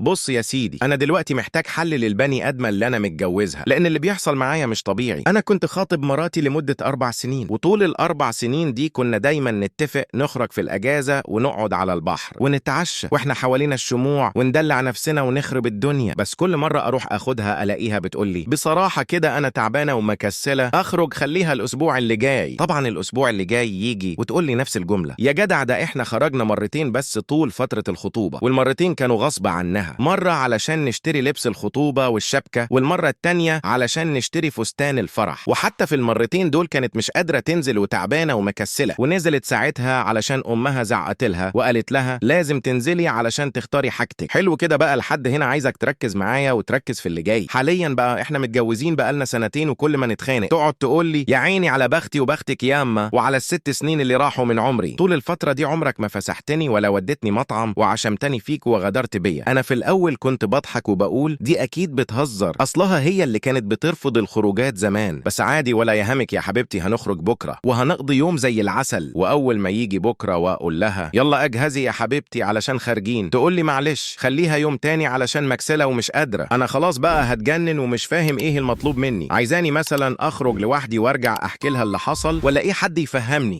بص يا سيدي، انا دلوقتي محتاج حل للبني ادمه اللي انا متجوزها، لان اللي بيحصل معايا مش طبيعي. انا كنت خاطب مراتي لمدة 4 سنين، وطول ال4 سنين دي كنا دايما نتفق نخرج في الاجازة ونقعد على البحر ونتعشى واحنا حوالينا الشموع وندلع نفسنا ونخرب الدنيا. بس كل مرة اروح اخدها الاقيها بتقول لي بصراحة كده انا تعبانة ومكسله اخرج، خليها الاسبوع اللي جاي. طبعا الاسبوع اللي جاي يجي وتقول لي نفس الجملة. يا جدع، ده احنا خرجنا مرتين بس طول فترة الخطوبة، والمرتين كانوا غصب عنها. مرة علشان نشتري لبس الخطوبة والشبكة، والمرة التانية علشان نشتري فستان الفرح. وحتى في المرتين دول كانت مش قادرة تنزل وتعبانة ومكسلة، ونزلت ساعتها علشان أمها زعقت لها وقالت لها لازم تنزلي علشان تختاري حاجتك. حلو كده بقى لحد هنا، عايزك تركز معايا وتركز في اللي جاي. حاليا بقى احنا متجوزين بقالنا سنتين، وكل ما نتخانق تقعد تقول لي يا عيني على بختي وبختك ياما وعلى ال6 سنين اللي راحوا من عمري. طول الفترة دي عمرك ما فسحتني ولا ودتني مطعم وعشمتني فيك وغدرت بيا. انا في الاول كنت بضحك وبقول دي اكيد بتهزر، اصلها هي اللي كانت بترفض الخروجات زمان. بس عادي، ولا يهمك يا حبيبتي، هنخرج بكره وهنقضي يوم زي العسل. واول ما يجي بكره واقول لها يلا اجهزي يا حبيبتي علشان خارجين، تقول لي معلش خليها يوم تاني علشان مكسله ومش قادرة. انا خلاص بقى هتجنن ومش فاهم ايه المطلوب مني. عايزاني مثلا اخرج لوحدي وارجع احكي لها اللي حصل، ولا ايه؟ حد يفهمني.